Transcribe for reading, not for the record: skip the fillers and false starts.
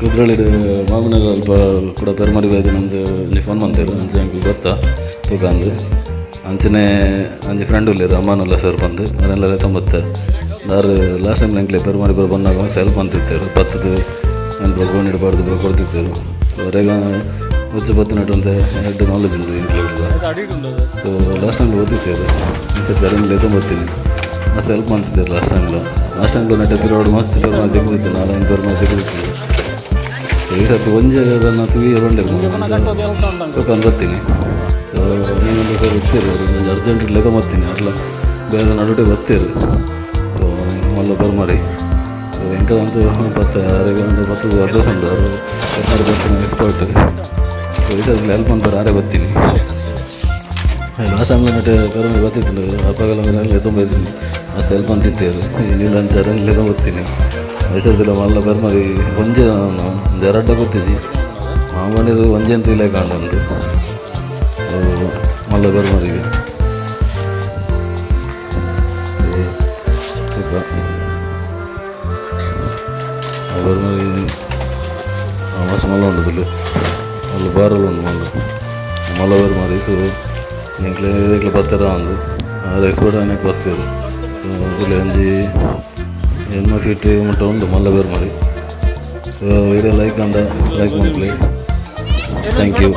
ಕುದ್ರೋಳಿಡ್ ಮಾಮನಗರ ಅಲ್ಪ ಕೂಡ ಪೆರ್ಮರಿ ಬೈದಿನಂದು ಒಂಜಿ ಫೋನ್ ಮಂತೇರು. ಅಂಚ ಎಂಕ್ ಗೊತ್ತಾ ತೂಕಂದು. ಅಂಚನೆ ಒಂಜಿ ಫ್ರೆಂಡ್ ಉಲ್ಲೆರ್ ಅಮಾನುಲ್ಲ ಸರ್ ಪಂದು, ಅರೆನ್ಲ ಲೆತ್ತೊಂಬತ್ತೆ. ದಾರು ಲಾಸ್ಟ್ ಟೈಮ್ ಎಂಕ್ಲೆ ಪೆರ್ಮರಿ ಪೂರ ಬನ್ನಗ ಮಸ್ತ್ ಹೆಲ್ಪ್ ಮಂತಿತ್ತೆರ್. ಪತ್ತುದು ಎಂಕ್ ಗೋಣಿಡ್ ಪಾಡ್ದು ಪೂರ ಕೊರ್ತಿತ್ತೆರ್. ಸೊ ಅರೆಗ ಉಚ್ಚು ಪತ್ತುನಟ್ ಒಂತೆ ಎಡ್ಡೆ ನಾಲೆಜ್ ಉಂಡು ಎಂಕ್ಲೆಗ್ಲ. ಸೊ ಲಾಸ್ಟ್ ಟೈಮ್ ಓದಿತ್ತೆರ್. ಈ ಸರ್ತಿ ಅರೆನ್ ಲೆತ್ತೊಂಬತ್ತೀನಿ. ಮಸ್ತ್ ಹೆಲ್ಪ್ ಮಂತಿತ್ತೆರ್ ಲಾಸ್ಟ್ ಟೈಮ್ಲ. ಲಾಸ್ಟ್ ಟೈಮ್ಲ ನೆಟ್ಟ ಪಿರವುಡು ಮಸ್ತ್ ಪೆರ್ಮರಿ ತಿಕ್ಕುದಿತ್ತು, ನಾಲೈನ್ ಪೆರ್ಮರಿ ತಿಕ್ಕುದಿತ್ತು. ಸೊ ಈ ಸರ್ತಿ ಒಂಜಿ ಅದನ್ನು ತೂಯಿ ಬಂಡೆರ್ ತೂಕಂದು ಬತ್ತೀನಿ. ಸೊ ನೀವೊಂದು ಸರ್ ಇತ್ತೀರು, ಒಂಜಿ ಅರ್ಜೆಂಟ್ ಲೆತ್ತೊಂಬತ್ತೀನಿ. ಅರ್ಲ ಬೇರೆ ನಡುಟೆ ಬತ್ತೀರು. ಸೊ ಮಲ್ಲ ಪೆರ್ಮರಿ. ಸೊ ಎಂಕಲಂತೂ ಪತ್ತ ಅರೆಗ್ ಒಂದು ಪತ್ತದ ಅಡ್ರೆಸ್ ಉಂಡು. ಅವರು ಪೆರ್ಮರಿ ಪತ್ತುನ ಎಕ್ಸ್ಪರ್ಟ್. ಸೊ ಈ ಸರ್ತಿ ಹೆಲ್ಪ್ ಮನ್ಪರೆ ಆರೆ ಬತ್ತೀನಿ. ಲಾಸ್ಟ್ ಟೈಮ್ ನೆಟ್ ಪೆರ್ಮರಿ ಬತ್ತಿತ್ತು, ಅಪಗಲ ಲೆತ್ತೊಂಬೈದಿನಿ. ಮಸ್ತ್ ಹೆಲ್ಪ್ ಮಂತಿತ್ತೇರು. ಇನಿಲ ಅಂಚ ಅರೆನ್ ಲೆತ್ತೊಂಬತ್ತೀನಿ. ಈ ಸರ್ತಿಲ ಮಲ್ಲ ಪೆರ್ಮರಿ ಒಂಜೆ ರಡ್ಡ ಗೊತ್ತಿಜಿ, ಮಾಮೂಲಿ ಒಂಜೆ ಅಂತ ತೂಯಿಲೆಕ ಉಂಡು. ಸೊ ಮಲ್ಲ ಪೆರ್ಮರಿಗೆ ತೂಕ ಆ ಪೆರ್ಮರಿ ಮಸ್ತ್ ಮಲ್ಲ ಉಂಡು ತುಲು. ಮಲ್ಲ ಬಾರಲ್ ಉಂಡು, ಮಲ್ಲ ಮಲ್ಲ ಪೆರ್ಮರಿ. ಸೊ ಎಂಕ್ಲೆ ಎಂಕ್ಲೆ ಪತ್ತೆರ ಉಂದು ಆರ್ ಎಕ್ಸ್ಪರ್ಟ್ ಆಯ್ನಕ್ ಬತ್ತೆರ್. ತುಲೆ ಒಂಜಿ 8 ಫೀಟ್ ಮುಟ್ಟ ಉಂಡು ಮಲ್ಲ ಪೆರ್ಮರಿ. ಸೊ ವಿಡಿಯೋ ಲೈಕ್ ಆಂಡ ಲೈಕ್ ಮನ್ಪುಲೆ. Thank you.